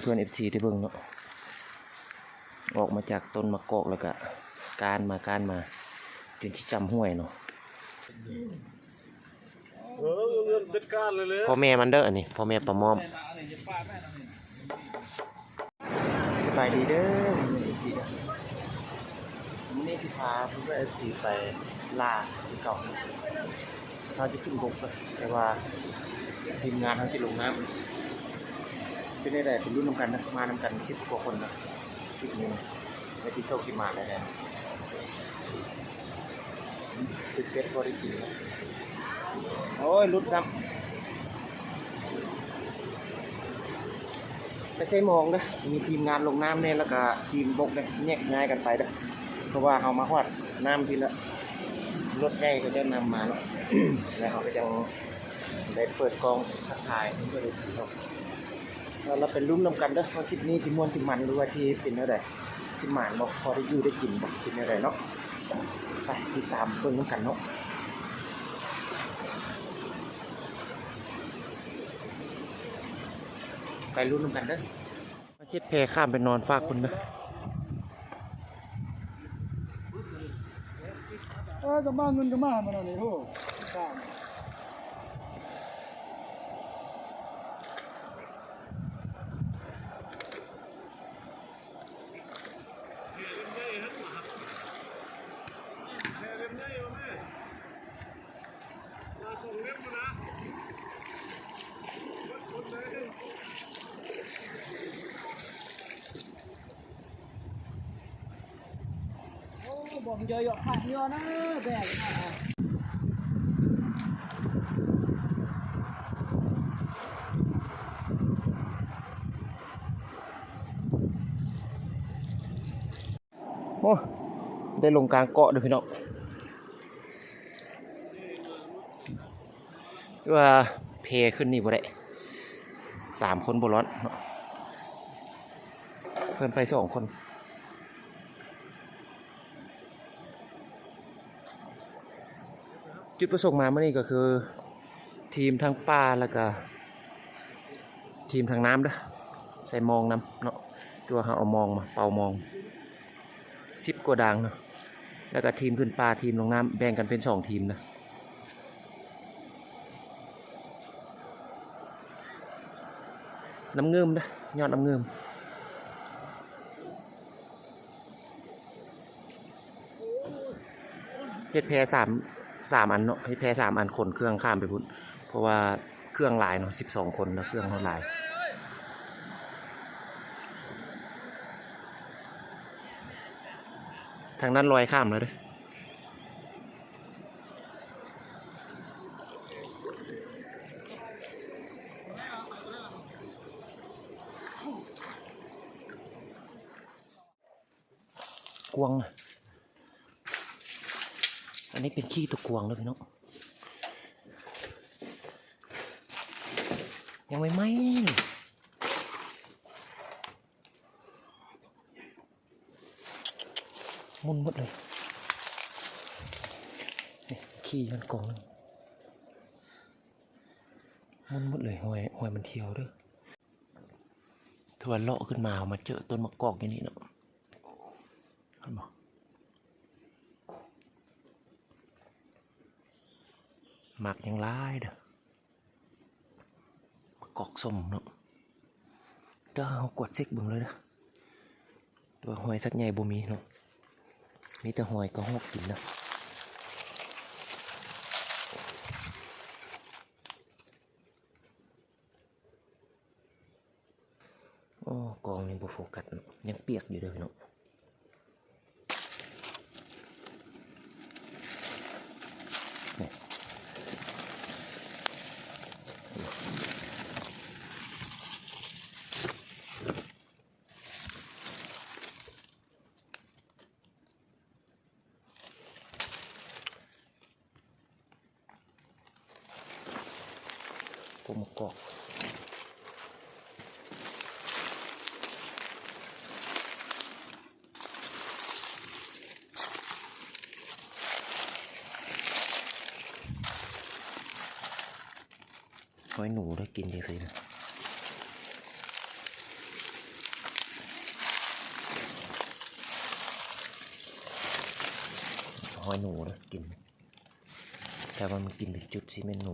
ເພື່ອນເອັຟຊີໄດ້ເບິ່ງເນາະ ອອກມາຈາກຕົ້ນໝາກກອກ ແລ້ວກະການມາ ການມາ ຈົນຊິຈຳຫ້ວຍເນາະ. ເອີ ເງິນຈັດການເລີຍແຫຼະ ພໍ່ແມ່ມັນເດີ ອັນນີ້ພໍ່ແມ່ປາໝອມ. ສະບາຍດີເດີ ພີ່ນ້ອງເອັຟຊີເດີ ມື້ນີ້ຊິພາເພື່ອນເອັຟຊີໄປລ່າຄືເກົ່າ. ເຮົາຈະຂຶ້ນບົກ ແຕ່ວ່າທີມງານເຮົາຊິລົງນ້ຳ. ເປັນແນວໃດ ໄປລຸ້ນນຳກັນນະ ມານຳກັນສິບກວ່າຄົນນະ ທຣິບນີ້ນະ ວ່າຊິໂຊກຊິໝານແນວໃດ. ເປັດ ເປັດບໍ່ໄດ້ກິນ. ໂອ້ຍ ຫຼຸດຊ້ຳ. ໄປໃສ່ໝອງເດີ ມີທີມງານລົງນ້ຳແດ່ ແລ້ວກະທີມບົກເດີ ແຍກຍ້າຍກັນໄປເດີ ເພາະວ່າເຮົາມາຮອດນ້ຳພີ້ແລ້ວ ລົດໃຫຍ່ເຂົາເຈົ້ານຳມາເນາະ ແລ້ວເຮົາກະຈັ່ງໄດ້ເປີດກ້ອງທັກທາຍເພື່ອນເອັຟຊີເນາະ. ແລ້ວໄປລຸ້ນນຳກັນເດີ ວ່າຄລິບນີ້ຊິມ່ວນຊິມັນ ຫຼືວ່າຊິເປັນແນວໃດ ຊິໝານບໍ່ ພໍໄດ້ຢູ່ໄດ້ກິນບໍ່ ເປັນແນວໃດເນາະ. ໄປຕິດຕາມເບິ່ງນຳກັນເນາະ ໄປລຸ້ນນຳກັນເດີ. ມາເຮັດແພຂ້າມໄປນອນຟາກພຸ້ນເດີ. ເອີ ກະມາເງິນກະມາໃຫ້ມັນນີ້ ໂຫ.ໂອ້ ໄດ້ລົງກາງເກາະເດີພີ່ນ້ອງ. ຄືວ່າແພຂຶ້ນນີ້ບໍ່ໄດ້ ສາມຄົນບໍ່ລອດເນາະ ເພິ່ນໄປສອງຄົນ. ຈຸດປະສົງມາມື້ນີ້ກະຄື ທີມທັງປ່າ ແລ້ວກະທີມທັງນ້ຳເດີ ໃສ່ມອງນຳເນາະ. ຄືວ່າເຮົາເອົາມອງມາເປົ່າມອງ ສິບກວ່າດາງເນາະ ແລ້ວກະທີມຂຶ້ນປ່າ ທີມລົງນ້ຳ ແບ່ງກັນເປັນສອງທີມນະ. ນ້ຳງື່ມເດີ ຍອດນ້ຳງື່ມ. ເຮັດແພສາມ ສາມອັນເນາະ ເຮັດແພສາມອັນ ຂົນເຄື່ອງຂ້າມໄປພຸ້ນ ເພາະວ່າເຄື່ອງຫຼາຍເນາະ ສິບສອງຄົນນະ ເຄື່ອງເຮົາຫຼາຍ. ທາງນັ້ນລອຍຂ້າມແລ້ວເດີ. ກວາງນະ ອັນນີ້ເປັນຂີ້ຕົວກວາງເດີພີ່ນ້ອງ ຍັງໃໝ່ໆ ໝຸ່ນໝົດເລີຍ. ນີ້ ຂີ້ມັນກອງໜຶ່ງ ໝຸ່ນໝົດເລີຍ. ຮອຍ ຮອຍມັນທ່ຽວເດີ. ຖືວ່າເລາະຂຶ້ນມາ ເຮົາມາເຈີຕົ້ນໝາກກອກຢູ່ນີ້ເນາະ ເຫັນບໍ່? ໝາກຍັງຫຼາຍເດີ. ໝາກກອກສົ້ມເນາະ ດຽວເຮົາກວດເຊັກເບິ່ງເລີຍເດີ ແຕ່ວ່າຮອຍສັດໃຫຍ່ບໍ່ມີເນາະ ມີແຕ່ຮອຍກະຮອກກິນນະ. ໂອ້ ກ້ອງຍັງບໍ່ໂຟກັດເນາະ ຍັງປຽກຢູ່ເດີພີ່ນ້ອງ. ໂອ້ ໝາກກອກ ຮອຍໜູໄດ້ກິນຈັ່ງຊີ້ນະ. ຮອຍໜູເດີ ກິນ ແຕ່ວ່າມັນກິນເປັນຈຸດ ຊິແມ່ນໜູ.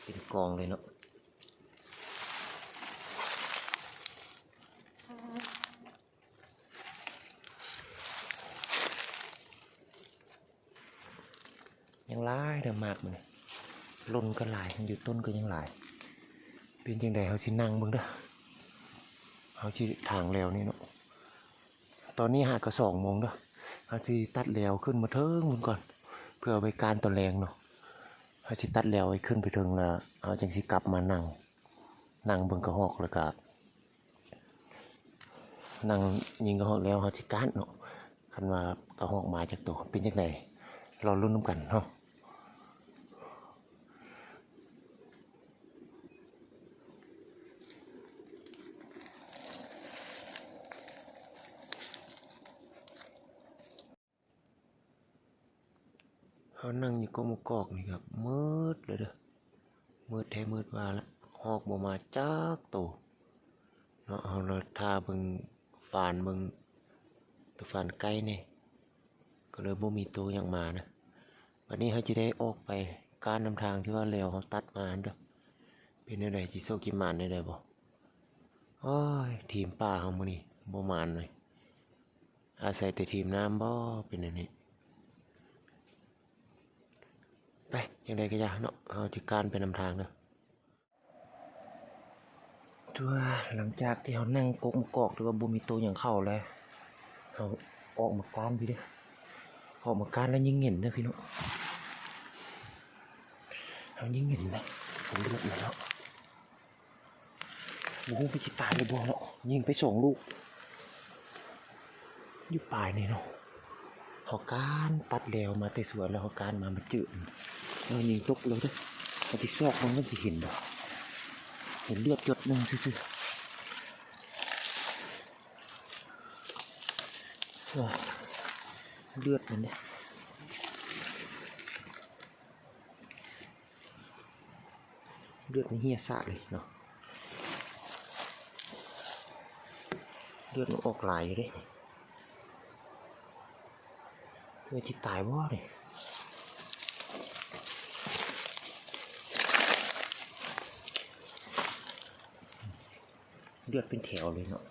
ເປັນກອງເລີຍເນາະ. ຍັງຫຼາຍເດີໝາກມັນ ຫຼົ່ນກໍຫຼາຍ ຢູ່ຕົ້ນກໍຍັງຫຼາຍ. ເປັນຈັ່ງໃດ ເຮົາຊິນັ່ງເບິ່ງເດີ ເຮົາຊິຖາງແລ້ວນີ້ເນາະ. ຕອນນີ້ຫາກໍສອງໂມງເດີ ເຮົາຊິຕັດແລ້ວຂຶ້ນມາເທິງພຸ້ນກ່ອນ ເພື່ອໄວ້ການຕອນແລງເນາະ. ເຮົາຊິຕັດແລ້ວໄວ້ຂຶ້ນໄປເທິງ ແລ້ວເຮົາຈັ່ງຊິກັບມານັ່ງ ນັ່ງເບິ່ງກະຮອກ ແລ້ວກະ ນັ່ງຍິງກະຮອກແລ້ວເຮົາຊິການເນາະ ຄັນວ່າກະຮອກມາຈັກໂຕ ເປັນຈັ່ງໃດ ລໍລຸ້ນນຳກັນເນາະ. ເຮົານັ່ງຢູ່ກົກໝາກກອກນີ້ກໍມືດແລ້ວເດີ ມືດແທ້ມືດວ່າລະ ຮອກບໍ່ມາຈັກໂຕເນາະ. ເຮົາລະຖ້າເບິ່ງຟານ ເບິ່ງແຕ່ຟານໄກ່ແດ່ ກໍເລີຍບໍ່ມີໂຕຫຍັງມານະ. ບັດນີ້ເຮົາຈະໄດ້ອອກໄປກ້ານນຳທາງທີ່ວ່າແລ້ວເຮົາຕັດມາຫັ້ນເດີ ເປັນແນວໃດ ຊິໂຊກຊິໝານແນວໃດບໍ່. ໂອ້ຍ ທີມປ່າເຮົາມື້ນີ້ບໍ່ໝານເລີຍ ອາໄສແຕ່ທີມນ້ຳບໍ່ ເປັນແນວນີ້. ໄປ ຈັ່ງໃດກໍຢ່າເນາະ ເຮົາຊິກ້ານໄປນຳທາງເດີ. ຕົວຫຼັງຈາກທີ່ເຮົານັ່ງກົກໝາກກອກ ຫຼືວ່າບໍ່ມີໂຕຫຍັງເຂົ້າແລ້ວ ເຮົາອອກມາກ້ານພີ້ເດີ ອອກມາກ້ານແລ້ວຍິງເຫັນເດີພີ່ນ້ອງ ເຮົາຍິງເຫັນນະ ເປັນເລືອດເລີຍເນາະ. ບໍ່ຮູ້ມັນຊິຕາຍຫຼືບໍ່ເນາະ ຍິງໄປສອງລູກ ຢູ່ປາຍນີ້ເນາະ. ເຮົາກ້ານຕັດແລ້ວມາແຕ່ສວນ ແລ້ວເຮົາກ້ານມາ ມາເຈີ ເອີ ຍິງຕົກເລີຍເດີ. ເຮົາຊິຊອກເບິ່ງ ມັນຊິເຫັນບໍ່ ເຫັນເລືອດຢົດໜຶ່ງຊື່ໆ. ເລືອດມັນເດ້ ເລືອດມັນເຫຍສາດເລີຍເນາະ ເລືອດມັນອອກຫຼາຍຢູ່ເດ້. ເພິ່ນຊິຕາຍບໍ່ນີ້ ເລືອດເປັນແຖວເລີຍເນາະ.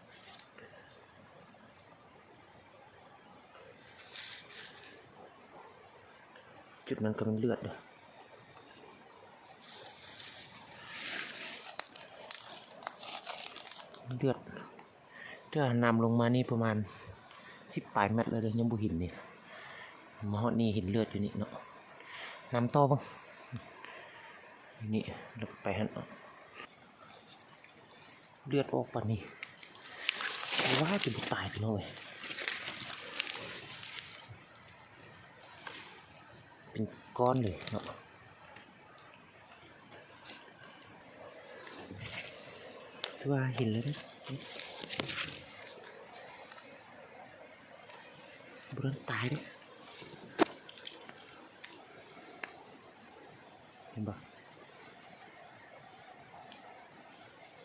ຈຸດນັ້ນກໍແມ່ນເລືອດເດີ ເລືອດ ເທື່ອນ້ຳລົງມານີ້ປະມານສິບປາຍແມັດແລ້ວເດີ ຍັງບໍ່ເຫັນນີ້ ມາຮອດນີ້ເຫັນເລືອດຢູ່ນີ້ເນາະ. ນຳຕໍ່ເບິ່ງ ນີ້ ແລ້ວກໍໄປຫັ້ນເນາະ. ເລືອດອອກປານນີ້ ວ່າຈະບໍ່ຕາຍພີ່ນ້ອງເອີຍ ເປັນກ້ອນເລີຍເນາະ. ຖືວ່າເຫັນແລ້ວເດ້ ບໍ່ທັນຕາຍເດ້. ເຫັນບໍ່?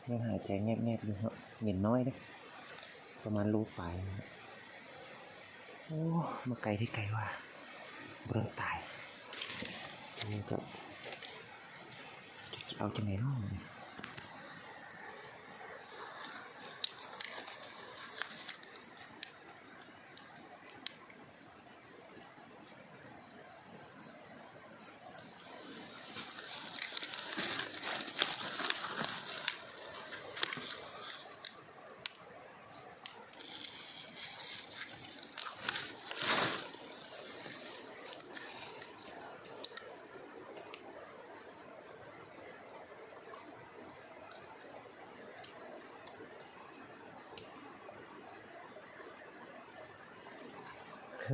ຍັງຫາຍໃຈແງບໆຢູ່ເນາະ ເຫງັນນ້ອຍເດ້ ປະມານໂລປາຍ. ໂອ້ ມາໄກທີ່ໄກວ່າ ບໍ່ທັນຕາຍ. ອັນນີ້ກໍຈະເອົາຈັ່ງໃດເນາະ?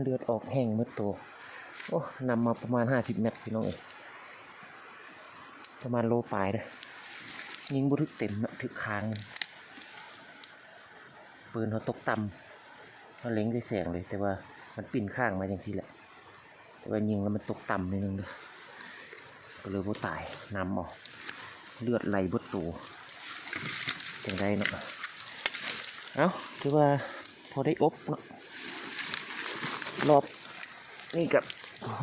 ເລືອດອອກແຫ້ງໝົດໂຕ. ໂອ້ ນຳມາປະມານຫ້າສິບແມັດ ພີ່ນ້ອງເອີຍ ປະມານໂລປາຍເດີ້. ຍິງບໍ່ຖືກເຕັມເນາະ ຖືກຄາງ. ປືນເຮົາຕົກຕ່ຳ ເຮົາເລັງໃສ່ແສງເລີຍ ແຕ່ວ່າມັນປິ່ນຂ້າງມາຈັ່ງຊີ້ແຫຼະ ແຕ່ວ່າຍິງແລ້ວມັນຕົກຕ່ຳໜ້ອຍໜຶ່ງເດີ້. ກໍເລີຍບໍ່ຕາຍ ນຳເອົາ ເລືອດໄຫຼເບິດໂຕ ຈັ່ງໃດເນາະ. ເອົ້າ ຖືວ່າພໍໄດ້ອົບເນາະ ລອບນີ້ກໍ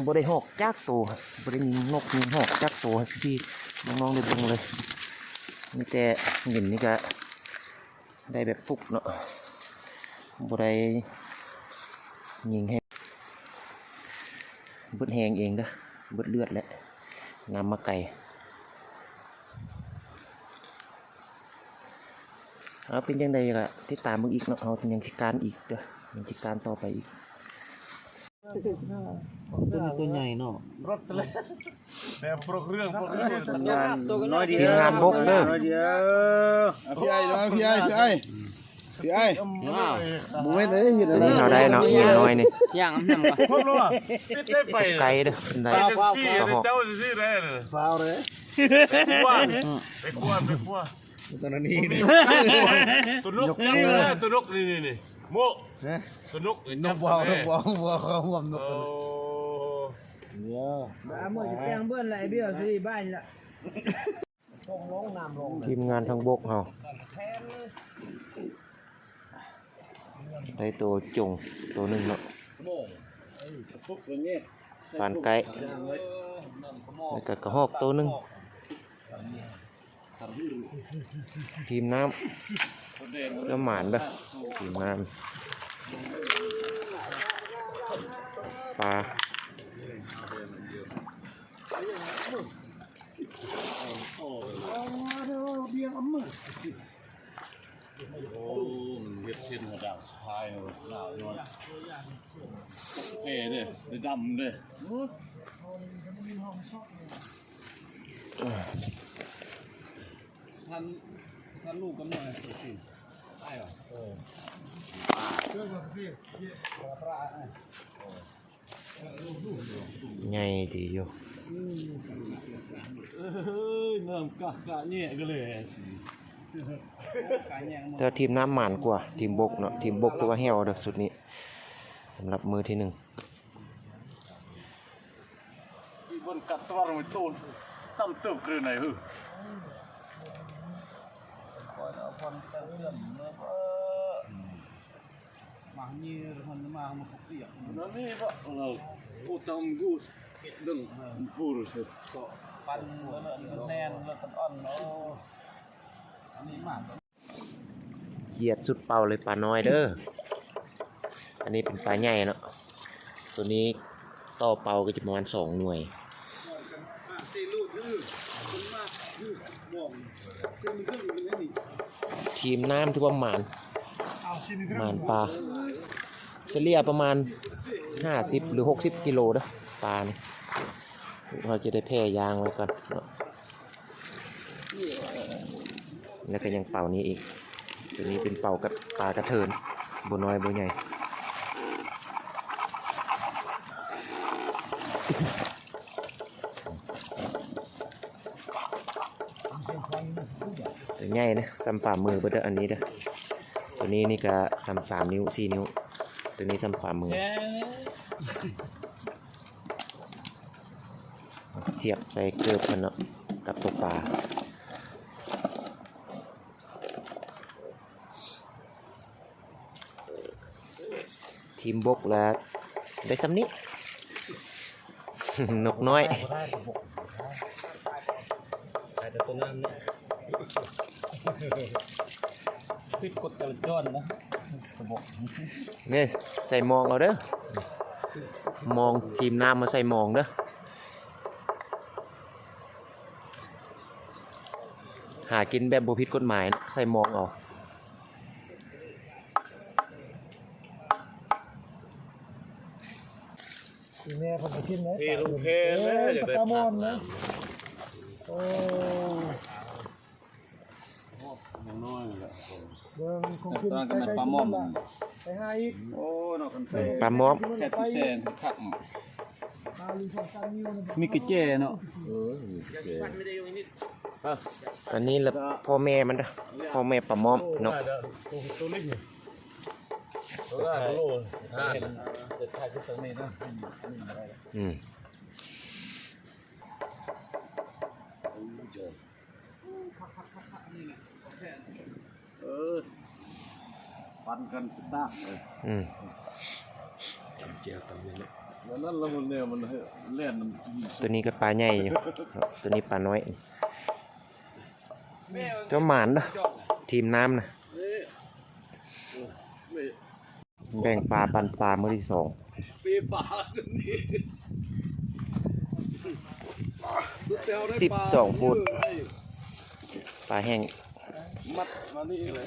ບໍ່ໄດ້ຮອກຈັກໂຕ ບໍ່ໄດ້ຍິງນົກຍິງຮອກຈັກໂຕ ໃຫ້ພີ່ໆນ້ອງໆໄດ້ເບິ່ງເລີຍ. ມີແຕ່ເຫັນນີ້ກໍ ໄດ້ແບບຟຸກເນາະ ບໍ່ໄດ້ຍິງໃຫ້ເບິດແຮງເອງເດີ້ ເບິດເລືອດແຫຼະ ນຳມາໄກ. ເອົາ ເປັນຈັ່ງໃດກໍຕິດຕາມເບິ່ງອີກເນາະ ເຮົາຍັງຊິການອີກເດີ້ ຍັງຊິການຕໍ່ໄປອີກ. ຕົວນີ້ຕົວໃຫຍ່ເນາະ ແບບໂປຣກເລື່ອງ ໂປຣກເລື່ອງ ທີມງານບົກເດີ້ ນ້ອຍດຽວ ອ່ະ ພີ່ໄອ້ ພີ່ໄອ້ ພີ່ໄອ້ ພີ່ໄອ້ ບໍ່ແມ່ນເດ້ ເຮັດ ຕົວນີ້ເຮົາໄດ້ເນາະ ຍິງນ້ອຍນີ້ ຍ່າງນຳກັນ ຕິດໄຟ ໄກເດີ້ ໄດ້ ໄປຈັ່ງຊີ້ ເຈົ້າຊີ້ໄດ້ ຟ້າວເດ້ ໄປຂວາ ໄປຂວາ ໄປຂວາ ຕົວນັ້ນນີ້ ຕົວນົກ ຕົວນົກ ນີ້ໆ ໂມະ ຕົວນົກ ນົກ ບໍ່ ບໍ່ ບໍ່ ເຂົາຮ່ວມນົກ ໂອ້ ດາມື້ຈະແຕ່ງເບິ່ນລະ ໄອ້ເບ້ຍຊິໄປລະ ທີມງານທາງບົກເຮົາ ໄດ້ໂຕຈົງໂຕໜຶ່ງເນາະ ຟານໄກ ແລ້ວກໍກະຮອກໂຕໜຶ່ງ. ທີມນ້ຳ ກໍໝານເດີ້ ທີມນ້ຳ ປາ ໂອ້ ມັນເຮັດເສັ້ນຫົວດາງສຸດທ້າຍ ໜາວຢູ່ ເອີເດ້ ໄດ້ດຳເດ້ ທ່ານ ທ່ານລູກກຳເນີດໄດ້ຫວາ ເອີ ໃຫຍ່ດີຢູ່ ເອີຍ ນ້ຳກະກະແຍະກັນເລີຍ ແຕ່ທີມນ້ຳໝານກວ່າທີມບົກເນາະ ທີມບົກຖືວ່າແຫ້ວເດີ້ຊຸດນີ້ ສຳລັບມື້ທີໜຶ່ງ ອີ່ບົນກັດຕະວັນໄວ້ໂຕນ ຕຳເຕີບຄືໄນຫື ມານີ້ມັນມາ ມັນກໍປຽກ ນັ້ນນີ້ບະ ເອີ ກູຕຳກູເດັງ ເອີ ປູເສ ກໍປັ່ນແລ້ວແໜ້ນແລ້ວກັນອ່ອນ ໂອ້ ອັນນີ້ມາ ກຽດສຸດເປົ້າເລີຍປານ້ອຍເດີ້ ອັນນີ້ເປັນປາໃຫຍ່ເນາະ ໂຕນີ້ຕໍ່ເປົ້າກໍຈະປະມານສອງໜ່ວຍ ທີມນ້ຳຖືວ່າໝານ ໝານປາ ສະເລ່ຍປະມານຫ້າສິບ ຫຼື ຫົກສິບກິໂລເດີ້ ປານີ້ ເຮົາຈະໄດ້ແຜ່ຢ່າງໄວ້ກ່ອນເນາະ. ແລ້ວກໍຍັງເປົ່ານີ້ອີກ ຕົວນີ້ເປັນເປົ້າກັບປາກະເທີນ ບໍ່ນ້ອຍບໍ່ໃຫຍ່ ຕົວໃຫຍ່ນະ ສ່ຳຝ່າມືເບິດເດີ້ ອັນນີ້ເດີ້ ຕົວນີ້ນີ້ກະສ່ຳສາມນິ້ວ ສີ່ນິ້ວ ຕົວນີ້ສ່ຳຝ່າມື. ທຽບໃສ່ເກີບເພິ່ນເນາະ ກັບຕົວປາ ທີມບົກລະໄດ້ສ່ຳນີ້ ນົກນ້ອຍ ໄດ້ແຕ່ຕົວງາມເນາະ ຜິດກົດຈະລາຈອນນະ ນີ້ໃສ່ມອງເອົາເດີ້ ມອງ ທີມນ້ຳມາໃສ່ມອງເດີ້. ຫາກິນແບບບໍ່ຜິດກົດໝາຍ ໃສ່ມອງເອົາ ແມ່ເພິ່ນກໍກິນເດ້ ເພລົງເພເດ້ ຢາກໄດ້ຜັກນະ ໂອ້ ຢ່າງນ້ອຍແຫຼະ ເບິ່ງຂອງກິນ ປາໝ້ອມ ໄປຫາອີກ ໂອ້ ເນາະ ຄັນໃສ່ ປາໝ້ອມ ແຊບແຊງຄັກ ມີກະແຈເນາະ ເອີ ມີກະແຈ ອັນນີ້ລະພໍ່ແມ່ມັນເດີ້ ພໍ່ແມ່ປາໝ້ອມເນາະ ອືມ. ເອີ ປັນກັນຕາກເລີຍ. ອືມ ຕຳແຈ່ວຕຳນີ້ແຫຼະ ແລ້ວນັ້ນລະມັນແນວມັນແລ່ນນຳ. ຕົວນີ້ກໍປາໃຫຍ່ຢູ່ ຕົວນີ້ປານ້ອຍ. ກໍໝານເນາະ ທີມນ້ຳນະ. ແບ່ງປາປັນປາມື້ທີສອງ ປີປາ ສິບສອງຟຸດ ປາແຫ້ງ ມັດມານີ້ເລີຍ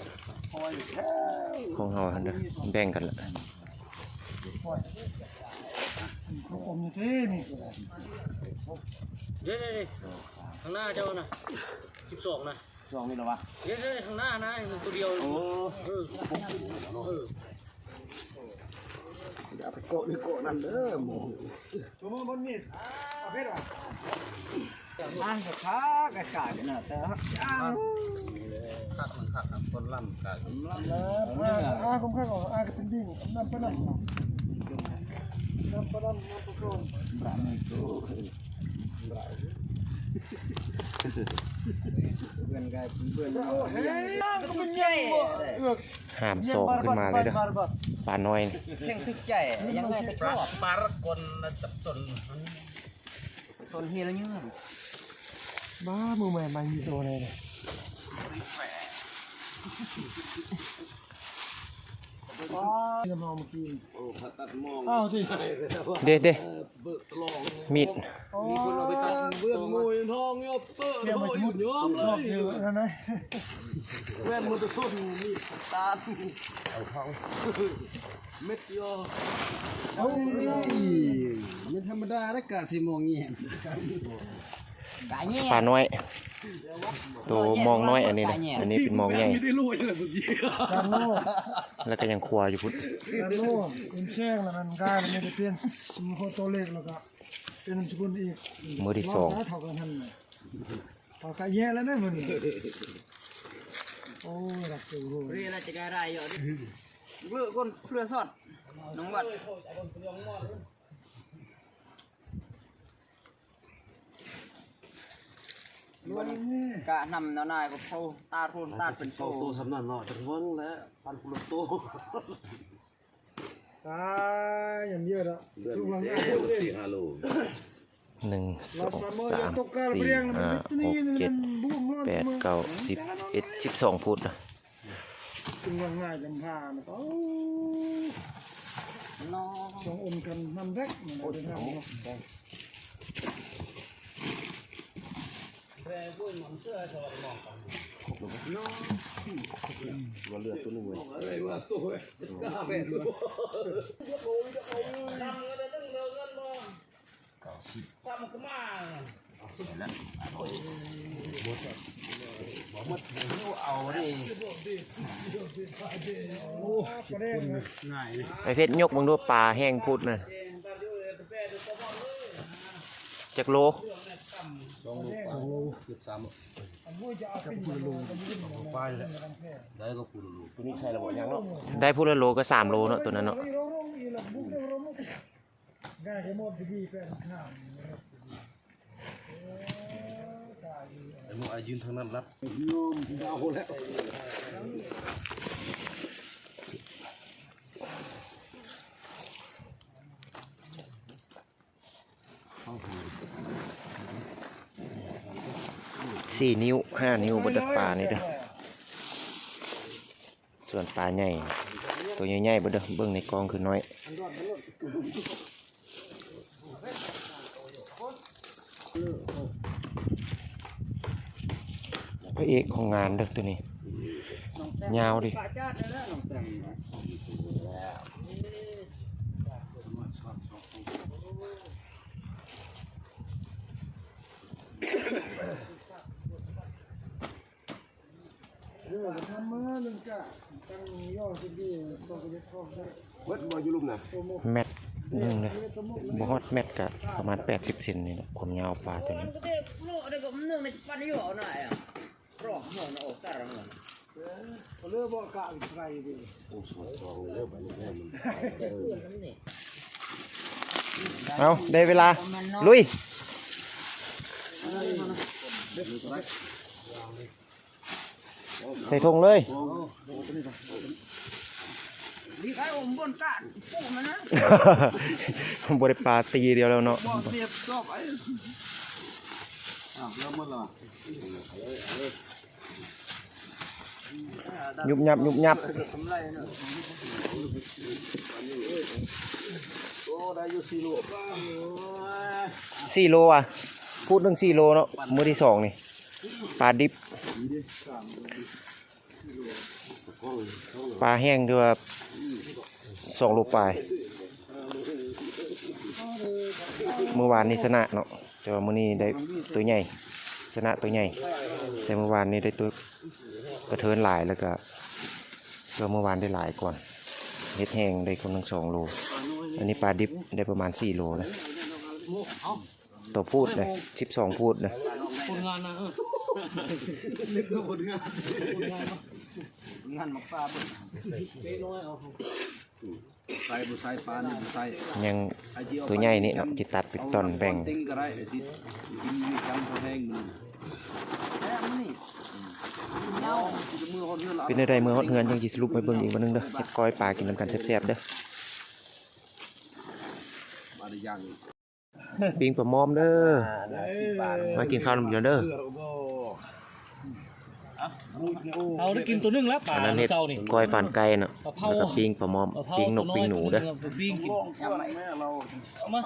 ຂອງເຮົາຫັ້ນເດີ ແບ່ງກັນລະ. ເດ້ໆໆ ຂ້າງໜ້າເຈົ້ານະ ສິບສອງນະ. ຊ່ວງນີ້ລະວະ ເດ້ໆ ຂ້າງໜ້ານະ ໂຕດຽວ. ໂອ້ ເອີ ເອີ ຢ່າໄປເກາະນີ້ເກາະນັ້ນເດີໝໍ. ໂຈມອນນີ້ ເອົາເພັດວ່າ ອ່ານກໍຄັກກະກາຍນະ ແຕ່ຮັກຈ້າງ ຄັກມັນຄັກນຳຄົນລຳກະລຳເລີຍ. ອ່າ ຄົນຄັກອອກ ອ່າ ກໍເປັນດິ້ງ ນຳໄປນຳ ນຳໄປນຳ ນຳໄປກ່ອນ ບາດນີ້ໂຕ ເພື່ອນກໍເພື່ອນ ໂອ້ ເອີ ກໍມັນໃຫຍ່ ຫ້າມສອງຂຶ້ນມາເລີຍເດີ ປານ້ອຍນີ້ ແຮງຖືກໃຈ ຍັງໄງກໍຊອບ ປາກຄົນຈັບຕົນ ສົນເຮລະຍືນ ບ້າ ມືໃໝ່ມາມີໂຕໃດນີ້. ອ້າວ ໂອ້ ຜ່າຕັດມອງ ອ້າວ ຕິ ເດ້ໆ ເບີກຕະຫຼອງ ມີດ ມີຄົນເອົາໄປຕັດ ເບື່ອນມວຍທອງ ຍົບເປີດ ໂອ້ຍ ຍອມເລີຍ ແມ່ນບໍ່ ແມ່ນບໍ່ ຕະສົນ ມີດຕັດ ເອົາເຂົາ ເມັດດຽວ ໂອ້ຍ ແມ່ນທຳມະດາເດ້ ກະຊິມອງແຍງ ກະແຍງ ປານ້ອຍ ໂຕມອງນ້ອຍ ອັນນີ້ນະ ອັນນີ້ເປັນມອງໃຫຍ່ ກາໂນ ແລ້ວກໍຍັງຄົວຢູ່ພຸ້ນ ກາໂນ ເປັນແຊງ ແລ້ວມັນກາຍ ແລ້ວມັນໄດ້ປ່ຽນ ໂຕເລັກ ແລ້ວກໍເປັນນາມສະກຸນອີກ ມື້ທີສອງ ເທົ່າກັນຫັ້ນນະ ເທົ່າກັນແຍງແລ້ວນະມື້ນີ້ ໂອ້ຍ ລັກເກີນ ເຣລາຈະກາຍໄດ້ຢູ່ ເລີກຄົນເພື່ອຊອດ ນ້ອງວັດ ເບິ່ງກະນຳແນວນາຍກໍເຂົ້າຕາໂທນຕາເປັນໂຕ ໂຕສ່ຳນັ້ນເນາະ ຈັກເບິ່ງແຫຼະ ປັນຄົນລະໂຕ ຕາຍ ຍັງເຍອະເນາະ ເດືອນນີ້ສີ່ຫ້າໂລ ໜຶ່ງ ສອງ ສາມ ສີ່ ຫ້າ ຫົກ ເຈັດ ແປດ ເກົ້າ ສິບ ສິບເອັດ ສິບສອງຟຸດນະ ຊຶ່ງວ່າງ່າຍຈຳພານະ ໂອ້ ສອງອົນກັນນຳແບກ ໂອ້ຍ ເນາະ ວ່າເລືອດຕົວໜຶ່ງເວີຍ ແປດ ເກົ້າສິບ ໄອ້ເພັດ ຍົກເບິ່ງດູ ປາແຫ້ງພຸດນະ ຈັກໂລ? ສອງໂລ ສອງໂລ ເກືອບສາມໂລ ໄດ້ກໍພຸ້ນລະໂລ ໂຕນີ້ໃສ່ລະບໍ່ຍັງເນາະ ໄດ້ພຸ້ນລະໂລກໍສາມໂລເນາະ ໂຕນັ້ນເນາະ. ໄອ້ໝໍອ້າຍຢືນທາງນັ້ນລະ ຍອມເອົາແລ້ວ ສີ່ນິ້ວ ຫ້ານິ້ວ ບໍ່ໄດ້ປານີ້ເດີ. ສ່ວນປາໃຫຍ່ ໂຕໃຫຍ່ໆ ເບິ່ງເດີ ເບິ່ງໃນກ້ອງຄືນ້ອຍ ພະເອກຂອງງານເດີໂຕນີ້ ຍາວເດ. ເບິດບໍ່ຢູ່ລຸ່ມນະ? ແມັດໜຶ່ງເດ້ ບໍ່ຮອດແມັດ ກະປະມານແປດສິບເຊັນນີ້ແຫຼະ ຄວາມຍາວປາໂຕນີ້. ເອົາ ໄດ້ເວລາ ລຸຍ. ໃສ່ຖົງເລີຍ. ບໍ່ໄດ້ປາຕີດຽວແລ້ວເນາະ. ຍຸບຍັບຍຸບຍັບ. ສີ່ໂລ ສີ່ໂລອະ ພູດໜຶ່ງສີ່ໂລເນາະ. ມື້ທີສອງນີ້ ປາດິບ ປາແຫ້ງ ຖືວ່າສອງໂລປາຍ. ມື້ວານນີ້ຊະນະເນາະ ແຕ່ວ່າມື້ນີ້ໄດ້ໂຕໃຫຍ່ ຊະນະໂຕໃຫຍ່. ແຕ່ມື້ວານນີ້ໄດ້ໂຕກະເທີນຫຼາຍ ແລ້ວກະ ແຕ່ມື້ວານໄດ້ຫຼາຍກວ່າ. ເຮັດແຫ້ງໄດ້ຄົນໜຶ່ງສອງໂລ. ອັນນີ້ປາດິບໄດ້ປະມານສີ່ໂລນະ. ຕໍ່ພູດເດ້ ສິບສອງພູດເດ້. ຄົນງານນະ ເອີ ຄົນງານ ຄົນງານ ງານໝາກປາເບິ່ງ ໃສ່ບໍ່ໃສ່ ປານີ້ບໍ່ໃສ່. ຍັງໂຕໃຫຍ່ນີ້ເນາະ ຊິຕັດເປັນຕອນແບ່ງ. ເປັນແນວໃດ ເມື່ອຮອດເຮືອນຈັ່ງຊິສະຫຼຸບໃຫ້ເບິ່ງອີກບາດໜຶ່ງເດີ. ເຮັດກ້ອຍປາກິນນຳກັນແຊບໆເດີ. ປີ້ງປາໝອມເດີ. ມາກິນເຂົ້ານຳກັນເດີ. ເຮົາໄດ້ກິນໂຕໜຶ່ງແລ້ວ ປາ ອັນນັ້ນເຮັດ ເຊົ້ານີ້ ກ້ອຍຟານໄກ່ເນາະ ປາເຜົາ ແລ້ວກໍປີ້ງປາໝອມ ປາເຜົາ ປີ້ງນົກ ໂຕນ້ອຍ ປີ້ງໜູເດີ. ໂຕໜຶ່ງ ເຮົາໄປປີ້ງກິນ ເອົາມາ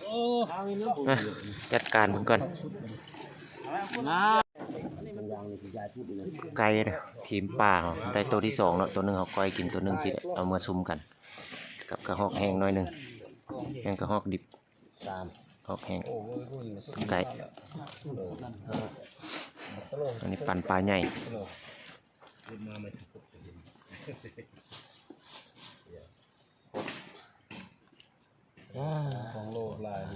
ໂອ້ ມາ ຈັດການເພິ່ນກ່ອນ. ໄກ່ເດີ ທີມປ່າເຮົາໄດ້ໂຕທີສອງເນາະ. ໂຕໜຶ່ງເຮົາກ້ອຍກິນ ໂຕໜຶ່ງທີ່ເອົາມາຊຸມກັນ ກັບກະຮອກແຫ້ງໜ້ອຍໜຶ່ງ ແມ່ນກະຮອກດິບ ສາມ ຮອກແຫ້ງ ໄກ່. ອັນນີ້ປັນປາໃຫຍ່. ສອງໂລຫຼາຍ ເ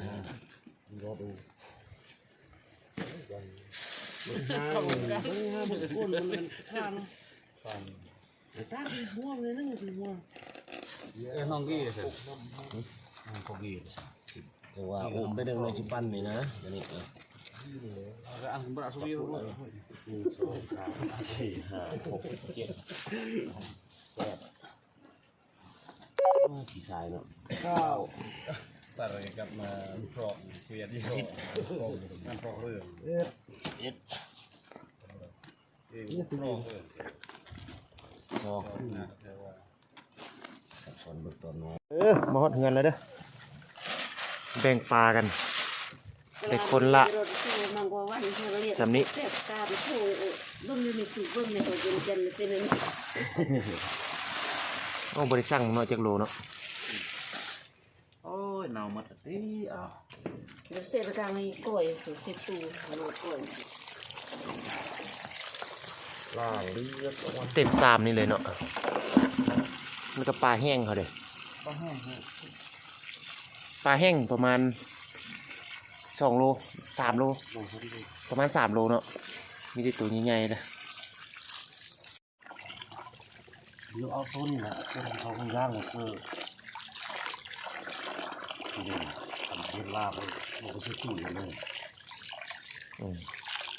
ອີ ນ້ອງກີ້ເດີ ນ້ອງກີ້ເດີ. ແຕ່ວ່າອຸ້ມໄປເດີ ຊິປັນນີ້ນະ ອັນນີ້ ເອີ ອັນບໍ່ໄດ້ສຸກຢູ່ ໜຶ່ງ ສອງ ສາມ ສີ່ ຫ້າ ຫົກ ເຈັດ ແປດ. ໂອ້ ຂີ້ຊາຍເນາະ ເກົ້າ ໃສ່ກັບມາ ພຣອກ ເວຍດ ສິບ ພຣອກ ເລື່ອງ ເອັດ ເອັດ. ເອີ ມາຮອດເຮືອນແລ້ວເດີ ແບ່ງປາກັນ ໄດ້ຄົນລະສ່ຳນີ້. ໂອ້ ບໍ່ໄດ້ຊັ່ງເນາະ ຈັກໂລເນາະ. ໂອ້ຍ ເນົ່າໝົດລະຕິ ອ້າວ ເສດກາງນີ້ກ້ອຍ ເສດຕູເອົາກ້ອຍ ລ້າງເລືອດອອກມາ ເຕັມຊາມນີ້ເລີຍເນາະ. ມັນກໍປາແຫ້ງເຂົາເດ້ ປາແຫ້ງ ປາແຫ້ງປະມານສອງໂລ ສາມໂລ ປະມານສາມໂລເນາະ. ມີແຕ່ໂຕໃຫຍ່ໆເດ້. ເຮົາເອົາໂຕນີ້ແຫຼະ ເອົາເຂົ້າຍ່າງຊື່ ເຮັດລາບເລີຍ ເຮົາກໍຊິຕຸ້ຍເລີຍ. ອືມ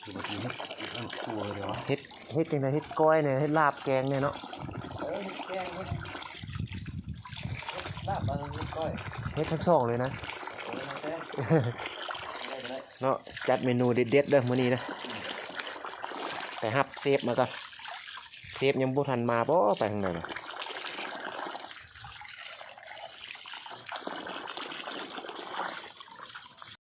ຄືວ່າຊິເຮັດອັນຄົວເລີຍວະ ເຮັດ ເຮັດຈັ່ງໃດ ເຮັດກ້ອຍແດ່ ເຮັດລາບແກງແດ່ເນາະ. ເອີ ເຮັດແກງ ເຮັດ ເຮັດລາບ ເຮັດກ້ອຍ ເຮັດທັງສອງເລີຍນະ. ເອີ ແຕ່ ໄດ້ກໍໄດ້ ເນາະ ຈັດເມນູເດັດໆເດີມື້ນີ້ນະ. ໄປຮັບເຊຟມາກ່ອນ ເຊຟຍັງບໍ່ທັນມາບໍ ໄປທາງໃດລະ?